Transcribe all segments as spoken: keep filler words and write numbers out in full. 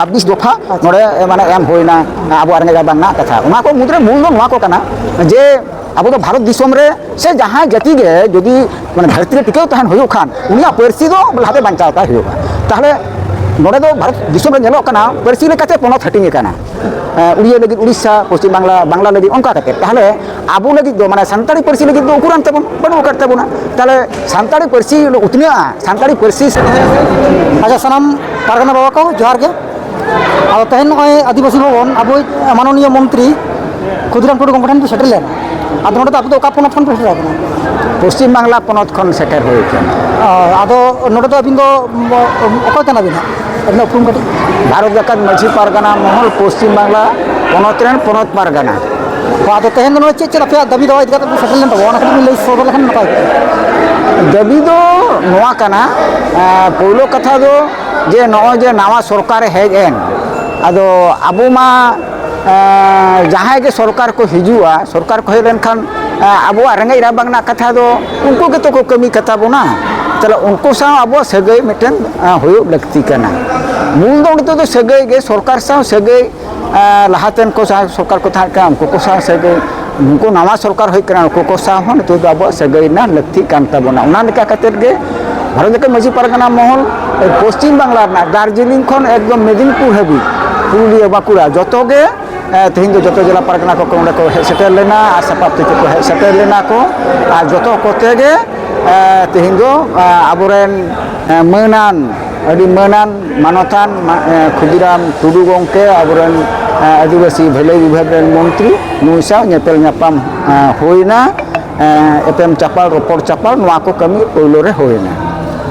ᱪᱷᱟᱵᱵᱤᱥ ᱫᱚᱯᱷᱟ ᱱᱚᱰᱮ ᱢᱟᱱᱮ ᱮᱢ ᱦᱩᱭᱱᱟ ᱟᱵᱚᱣᱟᱜ ᱨᱮᱸᱜᱮᱡ ᱨᱟᱡᱟ ᱵᱟᱝ ᱨᱮᱱᱟᱜ ᱠᱟᱛᱷᱟ᱾ ᱚᱱᱟ ᱠᱚ ᱢᱩᱫᱽᱨᱮ ᱢᱩᱞ ᱫᱚ ᱱᱚᱣᱟ ᱠᱚ ᱠᱟᱱᱟ ᱡᱮ ᱟᱵᱚ ᱫᱚ ᱵᱷᱟᱨᱚᱛ ᱫᱤᱥᱚᱢ ᱨᱮ ᱥᱮ ᱡᱟᱦᱟᱸ ᱡᱟᱹᱛᱤ ᱜᱮ ᱡᱩᱫᱤ ᱢᱟᱱᱮ ᱫᱷᱟᱹᱨᱛᱤ ᱨᱮ ᱴᱤᱠᱟᱹᱣ ᱛᱟᱦᱮᱱ ᱦᱩᱭᱩᱜ ᱠᱷᱟᱱ ᱩᱱᱤᱭᱟᱜ ᱯᱟᱹᱨᱥᱤ ᱫᱚ ᱞᱟᱦᱟᱛᱮ ᱵᱟᱧᱪᱟᱣ ᱛᱟᱭ ᱦᱩᱭᱩᱜᱼᱟ᱾ ᱛᱟᱦᱚᱞᱮ ᱱᱚᱰᱮ ᱫᱚ ᱵᱷᱟᱨᱚᱛ ᱫᱤᱥᱚᱢ ᱨᱮ ᱧᱮᱞᱚᱜ ᱠᱟᱱᱟ ᱯᱟᱹᱨᱥᱤ ᱞᱮᱠᱟᱛᱮ ᱯᱚᱱᱚᱛ ᱦᱟᱹᱴᱤᱧ ᱟᱠᱟᱱᱟ᱾ ᱮᱸ, ᱩᱲᱤᱭᱟ ᱞᱟᱹᱜᱤᱫ ᱩᱲᱤᱥᱥᱟ, ᱯᱚᱥᱪᱤᱢ ᱵᱟᱝᱞᱟ, ᱵᱟᱝᱞᱟ ᱞᱟᱹᱜᱤᱫ ᱚᱱᱠᱟ ᱠᱟᱛᱮ᱾ ᱛᱟᱦᱚᱞᱮ ᱟᱵᱚ ᱞᱟᱹᱜᱤᱫ ᱫᱚ ᱢᱟᱱᱮ ᱥᱟᱱᱛᱟᱲᱤ ᱯᱟᱹᱨᱥᱤ ᱞᱟᱹᱜᱤᱫ ᱫᱚ ᱩᱠᱩᱨᱟᱱ ᱛᱟᱵᱚᱱ ᱵᱟᱹᱱᱩᱜ ᱟᱠᱟᱫ ᱛᱟᱵᱚᱱᱟ᱾ ᱛᱟᱦᱚᱞᱮ ᱥᱟᱱᱛᱟᱲᱤ ᱯᱟᱹᱨᱥᱤ ᱩᱛᱱᱟᱹᱜᱼᱟ, ᱥᱟᱱᱛᱟᱲᱤ ᱯᱟᱹᱨᱥᱤ ᱥᱮ ᱟᱪᱪᱷᱟ, ᱥᱟᱱᱟᱢ ᱯᱟᱨᱜᱟᱱᱟ ᱵᱟᱵᱟ ᱠᱚ ᱡᱚᱦᱟᱨ ᱜᱮ᱾ ᱟᱫᱚ ᱛᱮᱦᱮᱧ ᱱᱚᱜᱼᱚᱭ ᱟᱹᱫᱤᱵᱟᱹᱥᱤ ᱵᱷᱚᱵᱚᱱ ᱟᱵᱚᱭᱤᱡ ᱢᱟᱱᱚᱱᱤᱭᱚ ᱢᱚᱱᱛᱨᱤ ᱠᱷᱩᱫᱤᱨᱟᱢ ᱴᱩᱰᱩ ᱜᱚᱢᱠᱮ ᱴᱷᱮᱱ ᱯᱮ ᱥᱮᱴᱮᱨ ᱞᱮᱱᱟ᱾ ᱟᱫᱚ ᱱᱚᱰᱮ ᱫᱚ ᱟᱯᱮ ᱫᱚ ᱚᱠᱟ ᱯᱚᱱᱚᱛ ᱠᱷᱚᱱ ᱯᱮ ᱥᱮᱴᱮᱨ ᱟᱠᱟᱱᱟ? ᱯᱚᱥᱪᱤᱢ ᱵᱟᱝᱞᱟ ᱯᱚᱱᱚᱛ ᱠᱷᱚᱱ ᱥᱮᱴᱮᱨ ᱦᱩᱭ ᱟᱠᱟᱱᱟ᱾ ᱚ, ᱟᱫᱚ ᱱᱚᱰᱮ ᱫᱚ ᱟᱹᱵᱤᱱ ᱫᱚ, ᱚᱠᱚᱭ ᱠᱟᱱᱟ ᱵᱤᱱ ᱦᱟᱸᱜ? ᱟᱹᱵᱤᱱᱟᱜ ᱩᱯᱨᱩᱢ ᱠᱟᱹᱴᱤᱡ? ᱵᱷᱟᱨᱚᱛ ᱡᱟᱠᱟᱛ ᱢᱟᱹᱡᱷᱤ ᱯᱟᱨᱜᱟᱱᱟ ᱢᱚᱦᱚᱞ, ᱯᱚᱥᱪᱤᱢ ᱵᱟᱝᱞᱟ ᱯᱚᱱᱚᱛ ᱨᱮᱱ ᱯᱚᱱᱚᱛ ᱯᱟᱨᱜᱟᱱᱟ᱾ ᱚ, ᱟᱫᱚ ᱛᱮᱦᱮᱧ ᱫᱚ ᱱᱚᱰᱮ ᱪᱮᱫ ᱪᱮᱫ ᱟᱯᱮᱭᱟᱜ ᱫᱟᱹᱵᱤ ᱫᱟᱣᱟ ᱤᱫᱤ ᱠᱟᱛᱮ ᱯᱮ ᱥᱮᱴᱮᱨ ᱞᱮᱱ ᱛᱟᱵᱚᱱᱟ, ᱚᱱᱟ ᱠᱟᱹᱴᱤᱡ ᱵᱤᱱ ᱞᱟᱹᱭ ᱥᱚᱫᱚᱨ ᱞᱮᱠᱷᱟᱱ ᱱᱟᱯᱟᱭ ᱠᱚᱜᱼᱟ᱾ ᱫᱟᱹᱵᱤ ᱫᱚ ᱱᱚᱣᱟ ᱠᱟᱱᱟ, ᱮᱸ, ᱯᱳᱭᱞᱳ ᱠᱟᱛᱷᱟ ᱫᱚ ᱡᱮ ᱱᱚᱜᱼᱚᱭ ᱡᱮ ᱱᱟᱣᱟ ᱥᱚᱨᱠᱟᱨᱮ ᱦᱮᱡ ᱮᱱ, ᱟᱫᱚ ᱟᱵᱚ ᱢᱟ, ᱮᱸ, ᱡᱟᱦᱟᱸᱭ ᱜᱮ ᱥᱚᱨᱠᱟᱨ ᱠᱚ ᱦᱤᱡᱩᱜᱼᱟ, ᱥᱚᱨᱠᱟᱨ ᱠᱚ ᱦᱮᱡ ᱞᱮᱱᱠᱷᱟᱱ, ᱮᱸ, ᱟᱵᱚᱣᱟᱜ ᱨᱮᱸᱜᱮᱡ ᱨᱟᱵᱟᱝ ᱨᱮᱱᱟᱜ ᱠᱟᱛᱷᱟ ᱫᱚ ᱩᱱᱠᱩ ᱜᱮᱛᱚ ᱠᱚ ᱠᱟᱹᱢᱤ ᱠᱟᱛᱟ ᱵᱚᱱᱟ᱾ ᱛᱟᱦᱞᱮ ᱩᱱᱠᱩ ᱥᱟᱶ ᱟᱵᱚᱣᱟᱜ ᱥᱟᱹᱜᱟᱹᱭ ᱢᱤᱫᱴᱮᱱ, ᱮᱸ, ᱦᱩᱭᱩᱜ ᱞᱟᱹᱠᱛᱤ ᱠᱟᱱᱟ᱾ ᱢᱩᱞ ᱫᱚ ᱱᱤᱛᱚᱜ ᱫᱚ ᱥᱟᱹᱜᱟᱹᱭ ᱜᱮ, ᱥᱚᱨᱠᱟᱨ ᱥᱟᱶ ᱥᱟᱹᱜᱟᱹᱭ, ᱮᱸ, ᱞᱟᱦᱟᱛᱮᱱ ᱠᱚ ᱥᱟᱶ ᱥᱚᱨᱠᱟᱨ ᱠᱚ ᱛᱟᱦᱮᱸ ᱠᱟᱱᱟ, ᱩᱱᱠᱩ ᱠᱚ ᱥᱟᱶ ᱥᱟᱹᱜᱟᱹᱭ, ᱩᱱᱠᱩ ᱱᱟᱣᱟ ᱥᱚᱨᱠᱟᱨ ᱦᱩᱭ ᱠᱟᱱᱟ, ᱩᱱᱠᱩ ᱠᱚ ᱥᱟᱶ ᱦᱚᱸ ᱱᱤᱛᱚᱜ ᱫᱚ ᱟᱵᱚᱣᱟᱜ ᱥᱟᱹᱜᱟᱹᱭ ᱨᱮᱱᱟᱜ ᱞᱟᱹᱠᱛᱤᱜ ᱠᱟᱱ ᱛᱟᱵᱚᱱᱟ᱾ ᱚᱱᱟ ᱞᱮᱠᱟ ᱠᱟᱛᱮᱫ ᱜᱮ ᱵᱷᱟᱨᱚᱛ ᱡᱟᱠᱟᱛ ᱢᱟᱹᱡᱷᱤ ᱯᱟᱨᱜᱟᱱᱟ ᱢᱚᱦᱚᱞ ᱯᱚᱥᱪᱤᱢ ᱵᱟᱝᱞᱟ ᱨᱮᱱᱟᱜ ᱫᱟᱨᱡᱤᱞᱤᱝ ᱠᱷᱚᱱ ᱮᱠᱫᱚᱢ ᱢᱮᱫᱤᱱᱯᱩᱨ ᱦᱟᱹᱵᱤᱡ, ᱯᱩᱨᱩᱞᱤᱭᱟᱹ, ᱵᱟᱸᱠᱩᱲᱟ, ᱡᱚᱛᱚ ᱜᱮ, ᱮ, ᱛᱮᱦᱮᱧ ᱫᱚ ᱡᱚᱛᱚ ᱡᱮᱞᱟ ᱯᱟᱨᱜᱟᱱᱟ ᱠᱚ ᱱᱚᱰᱮ ᱠᱚ ᱦᱮᱡ ᱥᱮᱴᱮᱨ ᱞᱮᱱᱟ ᱟᱨ ᱥᱟᱯᱟᱵ ᱛᱮ ᱠᱚ ᱦᱮᱡ ᱥᱮᱴᱮᱨ ᱞᱮᱱᱟ ᱠᱚ᱾ ᱟᱨ ᱡᱚᱛᱚ ᱠᱚᱛᱮ ᱜᱮ, ᱮ, ᱛᱮᱦᱮᱧ ᱫᱚ, ᱮ, ᱟᱵᱚᱨᱮᱱ, ᱮ, ᱢᱟᱹᱱᱟᱱ, ᱟᱹᱰᱤ ᱢᱟᱹᱱᱟᱱ ᱢᱟᱱᱚᱛᱟᱱ ᱢᱟ-, ᱮ, ᱠᱷᱩᱫᱤᱨᱟᱢ ᱴᱩᱰᱩ ᱜᱚᱢᱠᱮ, ᱟᱵᱚᱨᱮᱱ, ᱮ, ᱟᱹᱫᱤᱵᱟᱹᱥᱤ ᱵᱷᱟᱹᱞᱟᱹᱭ ᱵᱤᱵᱷᱟᱜᱽ ᱨᱮᱱ ᱢᱚᱱᱛᱨᱤ, ᱱᱩᱭ ᱥᱟᱶ ᱧᱮᱯᱮᱞ ᱧᱟᱯᱟᱢ, ᱮ, ᱦᱩᱭᱱᱟ᱾ ᱮ, ᱮᱯᱮᱢ ᱪᱟᱯᱟᱞ, ᱨᱚᱯᱚᱲ ᱪᱟᱯᱟᱞ, ᱱᱚᱣᱟ ᱠᱚ ᱠᱟᱹᱢᱤ ᱯᱳᱭᱞᱳ ᱨᱮ ᱦᱩᱭᱱᱟ᱾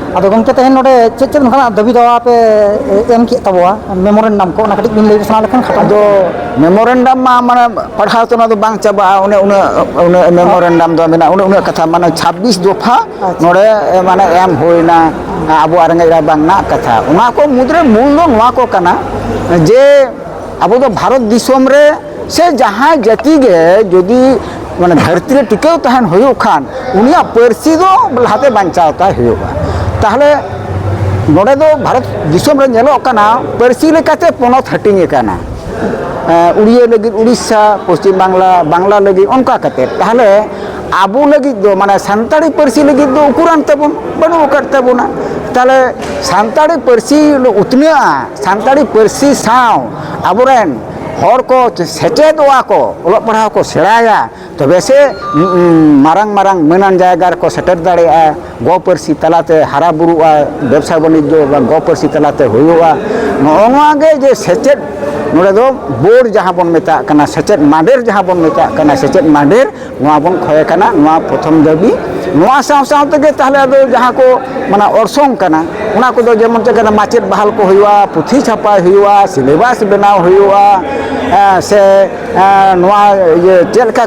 ᱟᱫᱚ ᱜᱚᱢᱠᱮ, ᱛᱮᱦᱮᱧ ᱱᱚᱰᱮ ᱪᱮᱫ ᱪᱮᱫ ᱚᱱᱠᱟᱱᱟᱜ ᱫᱟᱹᱵᱤ ᱫᱟᱣᱟ ᱯᱮ ᱮᱢ ᱠᱮᱫ ᱛᱟᱵᱚᱣᱟ ᱢᱮᱢᱳᱨᱮᱱᱰᱟᱢ ᱠᱚ, ᱚᱱᱟ ᱠᱟᱹᱴᱤᱡ ᱵᱤᱱ ᱞᱟᱹᱭ ᱯᱟᱥᱱᱟᱣ ᱞᱮᱠᱷᱟᱱ ᱠᱷᱟᱴᱚ? ᱟᱫᱚ ᱢᱮᱢᱳᱨᱮᱱᱰᱟᱢ ᱢᱟ ᱢᱟᱱᱮ ᱯᱟᱲᱦᱟᱣ ᱛᱮ ᱚᱱᱟ ᱫᱚ ᱵᱟᱝ ᱪᱟᱵᱟᱜᱼᱟ, ᱚᱱᱮ ᱩᱱᱟᱹᱜ, ᱩᱱᱟᱹᱜ ᱢᱮᱢᱳᱨᱮᱱᱰᱟᱢ ᱫᱚ ᱢᱮᱱᱟᱜᱼᱟ, ᱩᱱᱟᱹᱜ, ᱩᱱᱟᱹᱜ ᱠᱟᱛᱷᱟ, ᱢᱟᱱᱮ ᱪᱷᱟᱵᱵᱤᱥ ᱫᱚᱯᱷᱟ ᱟᱪᱪᱷᱟ᱾ ᱱᱚᱰᱮ, ᱮ, ᱢᱟᱱᱮ ᱮᱢ ᱦᱩᱭᱱᱟ, ᱟᱵᱚᱣᱟᱜ ᱨᱮᱸᱜᱮᱡ ᱨᱟᱵᱟᱝ ᱨᱮᱱᱟᱜ ᱠᱟᱛᱷᱟ᱾ ᱚᱱᱟ ᱠᱚ ᱢᱩᱫᱽᱨᱮ ᱢᱩᱞ ᱫᱚ ᱱᱚᱣᱟ ᱠᱚ ᱠᱟᱱᱟ ᱡᱮ ᱟᱵᱚ ᱫᱚ ᱵᱷᱟᱨᱚᱛ ᱫᱤᱥᱚᱢ ᱨᱮ ᱥᱮ ᱡᱟᱦᱟᱸ ᱡᱟᱹᱛᱤ ᱜᱮ ᱡᱩᱫᱤ ᱢᱟᱱᱮ ᱫᱷᱟᱹᱨᱛᱤ ᱨᱮ ᱴᱤᱠᱟᱹᱣ ᱛᱟᱦᱮᱱ ᱦᱩᱭᱩᱜ ᱠᱷᱟᱱ ᱩᱱᱤᱭᱟᱜ ᱯᱟᱹᱨᱥᱤ ᱫᱚ ᱞᱟᱦᱟᱛᱮ ᱵᱟᱧᱪᱟᱣ ᱛᱟᱭ ᱦᱩᱭᱩᱜᱼᱟ᱾ ᱛᱟᱦᱚᱞᱮ ᱱᱚᱰᱮ ᱫᱚ ᱵᱷᱟᱨᱚᱛ ᱫᱤᱥᱚᱢ ᱨᱮ ᱧᱮᱞᱚᱜ ᱠᱟᱱᱟ, ᱯᱟᱹᱨᱥᱤ ᱞᱮᱠᱟᱛᱮ ᱯᱚᱱᱚᱛ ᱦᱟᱹᱴᱤᱧ ᱟᱠᱟᱱᱟ᱾ ᱮᱸ, ᱩᱲᱤᱭᱟᱹ ᱞᱟᱹᱜᱤᱫ ᱩᱲᱤᱥᱥᱟ, ᱯᱚᱥᱪᱤᱢ ᱵᱟᱝᱞᱟ, ᱵᱟᱝᱞᱟ ᱞᱟᱹᱜᱤᱫ ᱚᱱᱠᱟ ᱠᱟᱛᱮ᱾ ᱛᱟᱦᱚᱞᱮ ᱟᱵᱚ ᱞᱟᱹᱜᱤᱫ ᱫᱚ, ᱢᱟᱱᱮ ᱥᱟᱱᱛᱟᱲᱤ ᱯᱟᱹᱨᱥᱤ ᱞᱟᱹᱜᱤᱫ ᱫᱚ ᱩᱠᱩᱨᱟᱱ ᱛᱟᱵᱚᱱ, ᱵᱟᱹᱱᱩᱜ ᱟᱠᱟᱫ ᱛᱟᱵᱚᱱᱟ᱾ ᱛᱟᱦᱚᱞᱮ ᱥᱟᱱᱛᱟᱲᱤ ᱯᱟᱹᱨᱥᱤ ᱩᱛᱱᱟᱹᱜᱼᱟ, ᱥᱟᱱᱛᱟᱲᱤ ᱯᱟᱹᱨᱥᱤ ᱥᱟᱶ ᱟᱵᱚᱨᱮᱱ ᱦᱚᱲ ᱠᱚ ᱥᱮᱪᱮᱫᱚᱜᱼᱟ ᱠᱚ, ᱚᱞᱚᱜ ᱯᱟᱲᱦᱟᱣ ᱠᱚ ᱥᱮᱬᱟᱭᱟ, ᱛᱚᱵᱮ ᱥᱮ, ᱩᱸ, ᱩᱸ, ᱢᱟᱨᱟᱝ ᱢᱟᱨᱟᱝ ᱢᱟᱹᱱᱟᱱ ᱡᱟᱭᱜᱟ ᱨᱮᱠᱚ ᱥᱮᱴᱮᱨ ᱫᱟᱲᱮᱭᱟᱜᱼᱟ, ᱜᱚ ᱯᱟᱹᱨᱥᱤ ᱛᱟᱞᱟᱛᱮ ᱦᱟᱨᱟ ᱵᱩᱨᱩᱜᱼᱟ, ᱵᱮᱵᱽᱥᱟ ᱵᱟᱹᱱᱤᱡᱽᱡᱚ ᱵᱟ ᱜᱚ ᱯᱟᱹᱨᱥᱤ ᱛᱟᱞᱟᱛᱮ ᱦᱩᱭᱩᱜᱼᱟ᱾ ᱱᱚᱜᱼᱚ ᱱᱚᱣᱟ ᱜᱮ ᱡᱮ ᱥᱮᱪᱮᱫ, ᱱᱚᱰᱮ ᱫᱚ ᱵᱳᱨᱰ ᱡᱟᱦᱟᱸ ᱵᱚᱱ ᱢᱮᱛᱟᱜ ᱠᱟᱱᱟ, ᱥᱮᱪᱮᱫ ᱢᱟᱰᱮᱨ ᱡᱟᱦᱟᱸ ᱵᱚᱱ ᱢᱮᱛᱟᱜ ᱠᱟᱱᱟ, ᱥᱮᱪᱮᱫ ᱢᱟᱰᱮᱨ, ᱱᱚᱣᱟ ᱵᱚᱱ ᱠᱷᱚᱭ ᱠᱟᱱᱟ, ᱱᱚᱣᱟ ᱯᱨᱚᱛᱷᱚᱢ ᱫᱟᱹᱵᱤ᱾ ᱱᱚᱣᱟ ᱥᱟᱶ ᱥᱟᱶ ᱛᱮᱜᱮ ᱛᱟᱦᱚᱞᱮ ᱟᱫᱚ ᱡᱟᱦᱟᱸ ᱠᱚ, ᱢᱟᱱᱮ, ᱚᱨᱥᱚᱝ ᱠᱟᱱᱟ, ᱚᱱᱟ ᱠᱚᱫᱚ ᱡᱮᱢᱚᱱ ᱪᱮᱫ ᱠᱟᱱᱟ, ᱢᱟᱪᱮᱫ ᱵᱟᱦᱟᱞ ᱠᱚ ᱦᱩᱭᱩᱜᱼᱟ, ᱯᱩᱛᱷᱤ ᱪᱷᱟᱯᱟᱭ ᱦᱩᱭᱩᱜᱼᱟ, ᱥᱤᱞᱮᱵᱟᱥ ᱵᱮᱱᱟᱣ ᱦᱩᱭᱩᱜᱼᱟ, ᱮᱸ, ᱥᱮ ᱮᱸ, ᱱᱚᱣᱟ ᱤᱭᱟᱹ ᱪᱮᱫ ᱞᱮᱠᱟ,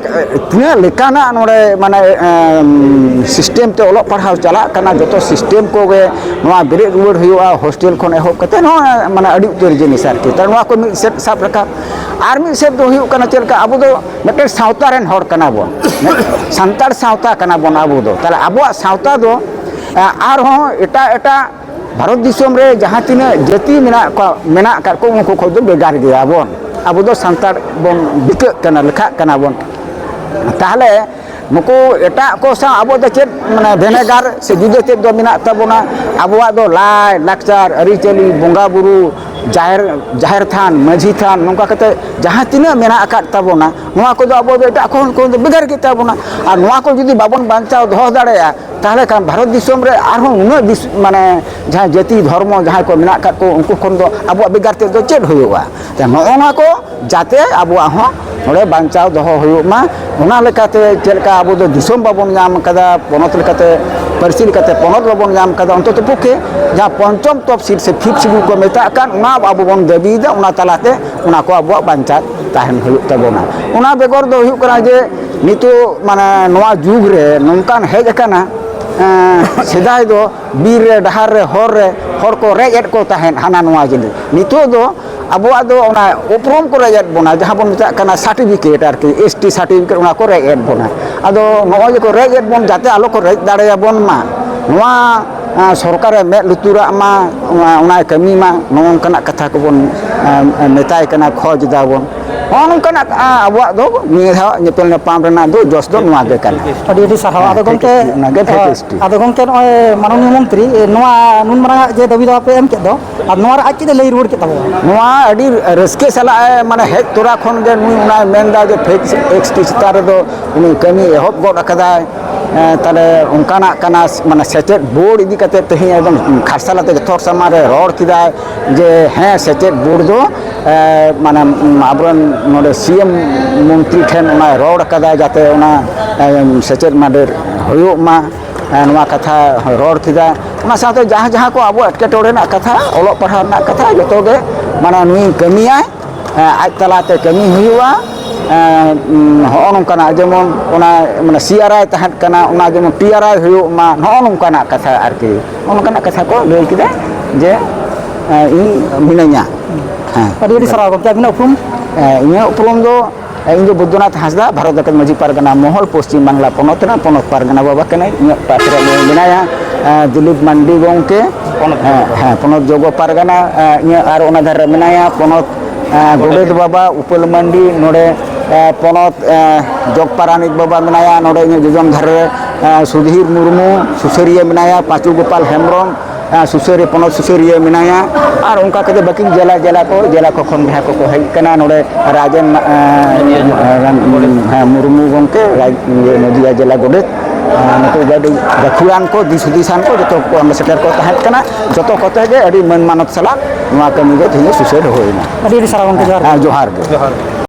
ᱛᱤᱱᱟᱹᱜ ᱞᱮᱠᱟᱱᱟᱜ ᱱᱚᱰᱮ, ᱢᱟᱱᱮ, ᱮᱸ, ᱥᱤᱥᱴᱮᱢ ᱛᱮ ᱚᱞᱚᱜ ᱯᱟᱲᱦᱟᱣ ᱪᱟᱞᱟᱜ ᱠᱟᱱᱟ, ᱡᱚᱛᱚ ᱥᱤᱥᱴᱮᱢ ᱠᱚᱜᱮ ᱱᱚᱣᱟ ᱵᱮᱨᱮᱫ ᱨᱩᱣᱟᱹᱲ ᱦᱩᱭᱩᱜᱼᱟ, ᱦᱳᱥᱴᱮᱞ ᱠᱷᱚᱱ ᱮᱦᱚᱵ ᱠᱟᱛᱮ ᱱᱚᱣᱟ, ᱢᱟᱱᱮ, ᱟᱹᱰᱤ ᱩᱛᱟᱹᱨ ᱡᱤᱱᱤᱥ ᱟᱨᱠᱤ᱾ ᱛᱟᱦᱞᱮ ᱱᱚᱣᱟ ᱠᱚ ᱢᱤᱫ ᱥᱮᱫ ᱥᱟᱵ ᱨᱟᱠᱟᱵ, ᱟᱨ ᱢᱤᱫ ᱥᱮᱫ ᱫᱚ ᱦᱩᱭᱩᱜ ᱠᱟᱱᱟ ᱪᱮᱫ ᱞᱮᱠᱟ ᱟᱵᱚ ᱫᱚ ᱢᱤᱫᱴᱮᱱ ᱥᱟᱶᱛᱟ ᱨᱮᱱ ᱦᱚᱲ ᱠᱟᱱᱟ ᱵᱚᱱ, ᱥᱟᱱᱛᱟᱲ ᱥᱟᱶᱛᱟ ᱠᱟᱱᱟ ᱵᱚᱱ ᱟᱵᱚ ᱫᱚ᱾ ᱛᱟᱦᱞᱮ ᱟᱵᱚᱣᱟᱜ ᱥᱟᱶᱛᱟ ᱫᱚ, ᱮᱸ, ᱟᱨᱦᱚᱸ ᱮᱴᱟᱜ ᱮᱴᱟᱜ ᱵᱷᱟᱨᱚᱛ ᱫᱤᱥᱚᱢ ᱨᱮ ᱡᱟᱦᱟᱸ ᱛᱤᱱᱟᱹᱜ ᱡᱟᱹᱛᱤ ᱢᱮᱱᱟᱜ ᱠᱚᱣᱟ, ᱢᱮᱱᱟᱜ ᱟᱠᱟᱫ ᱠᱚ, ᱩᱱᱠᱩ ᱠᱷᱚᱱ ᱫᱚ ᱵᱷᱮᱜᱟᱨ ᱜᱮᱭᱟ ᱵᱚᱱ᱾ ᱟᱵᱚ ᱫᱚ ᱥᱟᱱᱛᱟᱲ ᱵᱚᱱ ᱵᱤᱠᱟᱹᱜ ᱠᱟᱱᱟ, ᱞᱮᱠᱷᱟᱜ ᱠᱟᱱᱟ ᱵᱚᱱ᱾ ᱛᱟᱦᱚᱞᱮ ᱱᱩᱠᱩ ᱮᱴᱟᱜ ᱠᱚ ᱥᱟᱶ ᱟᱵᱚ ᱫᱚ ᱪᱮᱫ, ᱢᱟᱱᱮ, ᱵᱷᱮᱱᱮᱜᱟᱨ ᱥᱮ ᱡᱩᱫᱟᱹ ᱪᱮᱫ ᱫᱚ ᱢᱮᱱᱟᱜ ᱛᱟᱵᱚᱱᱟ? ᱟᱵᱚᱣᱟᱜ ᱫᱚ ᱞᱟᱭ ᱞᱟᱠᱪᱟᱨ, ᱟᱹᱨᱤᱪᱟᱹᱞᱤ, ᱵᱚᱸᱜᱟ ᱵᱩᱨᱩ, ᱡᱟᱦᱮᱨ, ᱡᱟᱦᱮᱨ ᱛᱷᱟᱱ, ᱢᱟᱹᱡᱷᱤ ᱛᱷᱟᱱ, ᱱᱚᱝᱠᱟ ᱠᱟᱛᱮ ᱡᱟᱦᱟᱸ ᱛᱤᱱᱟᱹᱜ ᱢᱮᱱᱟᱜ ᱟᱠᱟᱫ ᱛᱟᱵᱚᱱᱟ, ᱱᱚᱣᱟ ᱠᱚᱫᱚ ᱟᱵᱚ ᱫᱚ ᱮᱴᱟᱜ ᱠᱷᱚᱱ, ᱠᱷᱚᱱ ᱫᱚ ᱵᱷᱮᱜᱟᱨ ᱜᱮ ᱛᱟᱵᱚᱱᱟ᱾ ᱟᱨ ᱱᱚᱣᱟ ᱠᱚ ᱡᱩᱫᱤ ᱵᱟᱵᱚᱱ ᱵᱟᱧᱪᱟᱣ ᱫᱚᱦᱚ ᱫᱟᱲᱮᱭᱟᱜᱼᱟ, ᱛᱟᱦᱚᱞᱮ ᱠᱷᱟᱱ ᱵᱷᱟᱨᱚᱛ ᱫᱤᱥᱚᱢ ᱨᱮ ᱟᱨᱦᱚᱸ ᱩᱱᱟᱹᱜ ᱫᱤᱥ-, ᱢᱟᱱᱮ, ᱡᱟᱦᱟᱸ ᱡᱟᱹᱛᱤ ᱫᱷᱚᱨᱢᱚ ᱡᱟᱦᱟᱸᱭ ᱠᱚ ᱢᱮᱱᱟᱜ ᱟᱠᱟᱫ ᱠᱚ, ᱩᱱᱠᱩ ᱠᱷᱚᱱ ᱫᱚ ᱟᱵᱚᱣᱟᱜ ᱵᱷᱮᱜᱟᱨ ᱛᱮᱫ ᱫᱚ ᱪᱮᱫ ᱦᱩᱭᱩᱜᱼᱟ? ᱛᱚ, ᱱᱚᱜᱼᱚ ᱱᱚᱣᱟ ᱠᱚ ᱡᱟᱛᱮ ᱟᱵᱚᱣᱟᱜ ᱦᱚᱸ ᱱᱚᱰᱮ ᱵᱟᱧᱪᱟᱣ ᱫᱚᱦᱚ ᱦᱩᱭᱩᱜ ᱢᱟ᱾ ᱚᱱᱟ ᱞᱮᱠᱟᱛᱮ ᱪᱮᱫ ᱞᱮᱠᱟ ᱟᱵᱚ ᱫᱚ ᱫᱤᱥᱚᱢ ᱵᱟᱵᱚᱱ ᱧᱟᱢ ᱠᱟᱫᱟ, ᱯᱚᱱᱚᱛ ᱞᱮᱠᱟᱛᱮ, ᱯᱟᱹᱨᱥᱤ ᱞᱮᱠᱟᱛᱮ ᱯᱚᱱᱚᱛ ᱵᱟᱵᱚᱱ ᱧᱟᱢ ᱠᱟᱫᱟ, ᱚᱱᱛᱚᱛᱚ ᱯᱚᱠᱠᱷᱮ ᱡᱟᱦᱟᱸ ᱯᱚᱧᱪᱚᱢ ᱛᱚᱯᱥᱤᱞ ᱥᱮ ᱯᱷᱤᱯᱛᱷ ᱥᱤᱰᱩᱞ ᱠᱚ ᱢᱮᱛᱟᱜ ᱠᱟᱱ, ᱚᱱᱟ ᱟᱵᱚ ᱵᱚᱱ ᱫᱟᱹᱵᱤᱭᱮᱫᱟ, ᱚᱱᱟ ᱛᱟᱞᱟᱛᱮ ᱚᱱᱟ ᱠᱚ ᱟᱵᱚᱣᱟᱜ ᱵᱟᱧᱪᱟᱣ ᱛᱟᱦᱮᱱ ᱦᱩᱭᱩᱜ ᱛᱟᱵᱚᱱᱟ᱾ ᱚᱱᱟ ᱵᱮᱜᱚᱨ ᱫᱚ ᱦᱩᱭᱩᱜ ᱠᱟᱱᱟ ᱡᱮ ᱱᱤᱛᱚᱜ, ᱢᱟᱱᱮ, ᱱᱚᱣᱟ ᱡᱩᱜᱽ ᱨᱮ ᱱᱚᱝᱠᱟᱱ ᱦᱮᱡ ᱟᱠᱟᱱᱟ, ᱮᱸ, ᱥᱮᱫᱟᱭ ᱫᱚ ᱵᱤᱨ ᱨᱮ, ᱰᱟᱦᱟᱨ ᱨᱮ, ᱦᱚᱨ ᱨᱮ ᱦᱚᱲ ᱠᱚ ᱨᱮᱡ ᱮᱫ ᱠᱚ ᱛᱟᱦᱮᱸᱫ ᱦᱟᱱᱟ ᱱᱚᱣᱟ ᱡᱤᱱᱤᱥ᱾ ᱱᱤᱛᱚᱜ ᱫᱚ ᱟᱵᱚᱣᱟᱜ ᱫᱚ ᱚᱱᱟ ᱩᱯᱨᱩᱢ ᱠᱚ ᱨᱮᱡ ᱮᱫ ᱵᱚᱱᱟ, ᱡᱟᱦᱟᱸ ᱵᱚᱱ ᱢᱮᱛᱟᱜ ᱠᱟᱱᱟ ᱥᱟᱨᱴᱤᱯᱷᱤᱠᱮᱴ ᱟᱨᱠᱤ, ᱮᱥ ᱴᱤ ᱥᱟᱨᱴᱤᱯᱷᱤᱠᱮᱴ, ᱚᱱᱟ ᱠᱚ ᱨᱮᱡ ᱮᱫ ᱵᱚᱱᱟ᱾ ᱟᱫᱚ ᱱᱚᱜᱼᱚᱭ ᱡᱮ ᱠᱚ ᱨᱮᱡ ᱮᱫ ᱵᱚᱱ, ᱡᱟᱛᱮ ᱟᱞᱚ ᱠᱚ ᱨᱮᱡ ᱫᱟᱲᱮᱭᱟᱵᱚᱱ ᱢᱟ, ᱱᱚᱣᱟ ᱟᱸ, ᱥᱚᱨᱠᱟᱨᱮ ᱢᱮᱫ ᱞᱩᱛᱩᱨᱟᱜ ᱢᱟ, ᱚᱱᱟ, ᱚᱱᱟᱭ ᱠᱟᱹᱢᱤ ᱢᱟ, ᱱᱚᱜᱼᱚ ᱱᱚᱝᱠᱟᱱᱟᱜ ᱠᱟᱛᱷᱟ ᱠᱚᱵᱚᱱ, ᱟᱸ, ᱢᱮᱛᱟᱭ ᱠᱟᱱᱟ, ᱠᱷᱚᱡᱽ ᱮᱫᱟ ᱵᱚᱱ᱾ ᱱᱚᱜᱼᱚ ᱱᱚᱝᱠᱟᱱᱟᱜ, ᱟᱸ, ᱟᱵᱚᱣᱟᱜ ᱫᱚ ᱱᱤᱭᱟᱹ ᱫᱷᱟᱣ ᱧᱮᱯᱮᱞ ᱧᱟᱯᱟᱢ ᱨᱮᱱᱟᱜ ᱫᱚ ᱡᱚᱥ ᱫᱚ ᱱᱚᱣᱟ ᱜᱮ ᱠᱟᱱᱟ᱾ ᱟᱹᱰᱤ ᱟᱹᱰᱤ ᱥᱟᱨᱦᱟᱣ᱾ ᱟᱫᱚ ᱦᱮᱸ, ᱜᱚᱢᱠᱮ, ᱯᱷᱮᱠ ᱮᱥ ᱴᱤ, ᱚᱱᱟᱜᱮ ᱯᱷᱮᱠ ᱮᱥ ᱴᱤ᱾ ᱟᱫᱚ ᱜᱚᱢᱠᱮ, ᱱᱚᱜᱼᱚᱭ ᱢᱟᱱᱚᱱᱤᱭᱚ ᱢᱚᱱᱛᱨᱤ, ᱮ, ᱱᱚᱣᱟ ᱱᱩᱱ ᱢᱟᱨᱟᱝ ᱟᱜ ᱡᱮ ᱫᱟᱹᱵᱤ ᱫᱟᱣᱟ ᱯᱮ ᱮᱢ ᱠᱮᱫ ᱫᱚ, ᱟᱨ ᱱᱚᱣᱟ ᱨᱮ ᱟᱡ ᱪᱮᱫ ᱮ ᱞᱟᱹᱭ ᱨᱩᱣᱟᱹᱲ ᱠᱮᱫ ᱛᱟᱵᱚᱱᱟ? ᱱᱚᱣᱟ ᱟᱹᱰᱤ ᱨᱟᱹᱥᱠᱟᱹ ᱥᱟᱞᱟᱜ ᱮ, ᱢᱟᱱᱮ, ᱦᱮᱡ ᱛᱚᱨᱟ ᱠᱷᱚᱱ ᱜᱮ ᱱᱩᱭ ᱚᱱᱟᱭ ᱢᱮᱱᱫᱟ ᱡᱮ ᱯᱷᱮᱠ ᱮᱥ ᱴᱤ ᱪᱮᱛᱟᱱ ᱨᱮᱫᱚ ᱩᱱᱤ ᱠᱟᱹᱢᱤ ᱮᱦᱚᱵ ᱜᱚᱫ ᱟᱠᱟᱫᱟᱭ᱾ ᱮᱸ, ᱛᱟᱦᱞᱮ ᱚᱱᱠᱟᱱᱟᱜ ᱠᱟᱱᱟ, ᱢᱟᱱᱮ, ᱥᱮᱪᱮᱫ ᱵᱳᱨᱰ ᱤᱫᱤ ᱠᱟᱛᱮ ᱛᱮᱦᱮᱧ ᱮᱠᱫᱚᱢ ᱠᱷᱟᱨᱥᱟᱞ ᱟᱛᱮ ᱡᱚᱛᱚ ᱦᱚᱲ ᱥᱟᱢᱟᱝ ᱨᱮ ᱨᱚᱲ ᱠᱮᱫᱟᱭ ᱡᱮ, ᱦᱮᱸ, ᱥᱮᱪᱮᱫ ᱵᱳᱨᱰ ᱫᱚ, ᱮᱸ, ᱢᱟᱱᱮ, ᱟᱵᱚᱨᱮᱱ ᱱᱚᱰᱮ ᱥᱤ ᱮᱢ ᱢᱚᱱᱛᱨᱤ ᱴᱷᱮᱱ ᱚᱱᱟᱭ ᱨᱚᱲ ᱟᱠᱟᱫᱟ ᱡᱟᱛᱮ ᱚᱱᱟ, ᱮᱸ, ᱥᱮᱪᱮᱫ ᱢᱟᱰᱮᱨ ᱦᱩᱭᱩᱜ ᱢᱟ᱾ ᱮᱸ, ᱱᱚᱣᱟ ᱠᱟᱛᱷᱟ ᱨᱚᱲ ᱠᱮᱫᱟ᱾ ᱚᱱᱟ ᱥᱟᱶᱛᱮ ᱡᱟᱦᱟᱸ ᱡᱟᱦᱟᱸ ᱠᱚ ᱟᱵᱚ ᱮᱴᱠᱮᱴᱚᱬᱮ ᱨᱮᱱᱟᱜ ᱠᱟᱛᱷᱟ, ᱚᱞᱚᱜ ᱯᱟᱲᱦᱟᱣ ᱨᱮᱱᱟᱜ ᱠᱟᱛᱷᱟ, ᱡᱚᱛᱚ ᱜᱮ, ᱢᱟᱱᱮ, ᱱᱩᱭ ᱠᱟᱹᱢᱤᱭᱟᱭ, ᱮᱸ, ᱟᱡ ᱛᱟᱞᱟᱛᱮ ᱠᱟᱹᱢᱤ ᱦᱩᱭᱩᱜᱼᱟ᱾ ᱮᱸ, ᱩᱸ, ᱦᱚᱸᱜᱼᱚ ᱱᱚᱝᱠᱟᱱᱟᱜ, ᱡᱮᱢᱚᱱ ᱚᱱᱟ, ᱢᱟᱱᱮ, ᱥᱤ ᱟᱨ ᱟᱭ ᱛᱟᱦᱮᱸ ᱠᱟᱱᱟ, ᱚᱱᱟ ᱡᱮᱢᱚᱱ ᱴᱤ ᱟᱨ ᱟᱭ ᱦᱩᱭᱩᱜ ᱢᱟ, ᱱᱚᱜᱼᱚ ᱱᱚᱝᱠᱟᱱᱟᱜ ᱠᱟᱛᱷᱟ ᱟᱨᱠᱤ, ᱱᱚᱜᱼᱚ ᱱᱚᱝᱠᱟᱱᱟᱜ ᱠᱟᱛᱷᱟ ᱠᱚ ᱞᱟᱹᱭ ᱠᱮᱫᱟ ᱡᱮ, ᱮᱸ, ᱤᱧ ᱢᱤᱱᱟᱹᱧᱟ᱾ ᱦᱮᱸ᱾ ᱟᱹᱰᱤ ᱟᱹᱰᱤ ᱥᱟᱨᱦᱟᱣ ᱜᱚᱢᱠᱮ, ᱟᱹᱵᱤᱱᱟᱜ ᱩᱯᱨᱩᱢ? ᱮᱸ, ᱤᱧᱟᱹᱜ ᱩᱯᱨᱩᱢ ᱫᱚ ᱤᱧ ᱫᱚ ᱵᱳᱭᱫᱚᱱᱟᱛᱷ ᱦᱟᱸᱥᱫᱟ, ᱵᱷᱟᱨᱚᱛ ᱡᱟᱠᱟᱛ ᱢᱟᱹᱡᱷᱤ ᱯᱟᱨᱜᱟᱱᱟ ᱢᱚᱦᱚᱞ, ᱯᱚᱥᱪᱤᱢ ᱵᱟᱝᱞᱟ ᱯᱚᱱᱚᱛ ᱨᱮᱱ ᱯᱚᱱᱚᱛ ᱯᱟᱨᱜᱟᱱᱟ ᱵᱟᱵᱟ ᱠᱟᱹᱱᱟᱹᱧ᱾ ᱤᱧᱟᱹᱜ ᱯᱟᱥ ᱨᱮ ᱢᱮᱱᱟᱭᱟ, ᱮᱸ, ᱫᱤᱞᱤᱯ ᱢᱟᱱᱰᱤ ᱜᱚᱢᱠᱮ᱾ ᱯᱚᱱᱚᱛ ᱦᱮᱸ, ᱡᱚᱜᱚ᱾ ᱦᱮᱸ, ᱯᱚᱱᱚᱛ ᱡᱚᱜᱚ ᱯᱟᱨᱜᱟᱱᱟ, ᱮᱸ, ᱤᱧᱟᱹᱜ ᱟᱨ ᱚᱱᱟ ᱫᱷᱟᱨᱮ ᱨᱮ ᱢᱮᱱᱟᱭᱟ ᱯᱚᱱᱚᱛ, ᱮᱸ, ᱜᱚᱰᱮᱛ ᱵᱟᱵᱟ ᱩᱯᱟᱹᱞ ᱢᱟᱱᱰᱤ, ᱱᱚᱰᱮ, ᱮᱸ, ᱯᱚᱱᱚᱛ, ᱮᱸ, ᱡᱚᱜᱽ ᱯᱟᱨᱟᱱᱤᱠ ᱵᱟᱵᱟ ᱢᱮᱱᱟᱭᱟ, ᱱᱚᱰᱮ ᱤᱧᱟᱹᱜ ᱡᱚᱡᱚᱢ ᱫᱷᱟᱨᱮ ᱨᱮ, ᱮᱸ, ᱥᱩᱫᱷᱤᱨ ᱢᱩᱨᱢᱩ, ᱥᱩᱥᱟᱹᱨᱤᱭᱟᱹ ᱢᱮᱱᱟᱭᱟ, ᱯᱟᱸᱪᱩ ᱜᱳᱯᱟᱞ ᱦᱮᱢᱵᱨᱚᱢ, ᱮᱸ, ᱥᱩᱥᱟᱹᱨᱤᱭᱟᱹ, ᱯᱚᱱᱚᱛ ᱥᱩᱥᱟᱹᱨᱤᱭᱟᱹ ᱢᱮᱱᱟᱭᱟ, ᱟᱨ ᱚᱱᱠᱟ ᱠᱟᱛᱮ ᱵᱟᱹᱠᱤ ᱡᱮᱞᱟ, ᱡᱮᱞᱟ ᱠᱚ, ᱡᱮᱞᱟ ᱠᱚ ᱠᱷᱚᱱ ᱡᱟᱦᱟᱸᱭ ᱠᱚᱠᱚ ᱦᱮᱡ ᱠᱟᱱᱟ ᱱᱚᱰᱮ, ᱨᱟᱡᱮᱱ, ᱮᱸ, ᱦᱮᱸ, ᱢᱩᱨᱢᱩ ᱜᱚᱢᱠᱮ, ᱨᱟᱡᱽ, ᱤᱭᱟᱹ, ᱱᱚᱫᱤᱭᱟ ᱡᱮᱞᱟ ᱜᱚᱰᱮᱛ, ᱮᱸ, ᱱᱩᱠᱩ ᱜᱮ ᱟᱹᱰᱤ ᱜᱟᱹᱠᱷᱩᱲᱟᱱ ᱠᱚ, ᱫᱤᱥ ᱦᱩᱫᱤᱥᱟᱱ ᱠᱚ, ᱡᱚᱛᱚ ᱠᱚ ᱚᱸᱰᱮ ᱥᱮᱴᱮᱨ ᱠᱚ ᱛᱟᱦᱮᱸ ᱠᱟᱱᱟ᱾ ᱡᱚᱛᱚ ᱠᱚᱛᱮ ᱜᱮ ᱟᱹᱰᱤ ᱢᱟᱹᱱ ᱢᱟᱱᱚᱛ ᱥᱟᱞᱟᱜ ᱱᱚᱣᱟ ᱠᱟᱹᱢᱤ ᱫᱚ ᱛᱮᱦᱮᱧ ᱥᱩᱥᱟᱹᱨ ᱦᱩᱭᱱᱟ᱾ ᱟᱹᱰᱤ ᱟᱹᱰᱤ ᱥᱟᱨᱦᱟᱣ ᱜᱚᱢᱠᱮ, ᱡᱚᱦᱟᱨ ᱜᱮ᱾ ᱦᱮᱸ, ᱡᱚᱦᱟᱨ ᱜᱮ᱾ ᱡᱚᱦᱟᱨ ᱜᱮ᱾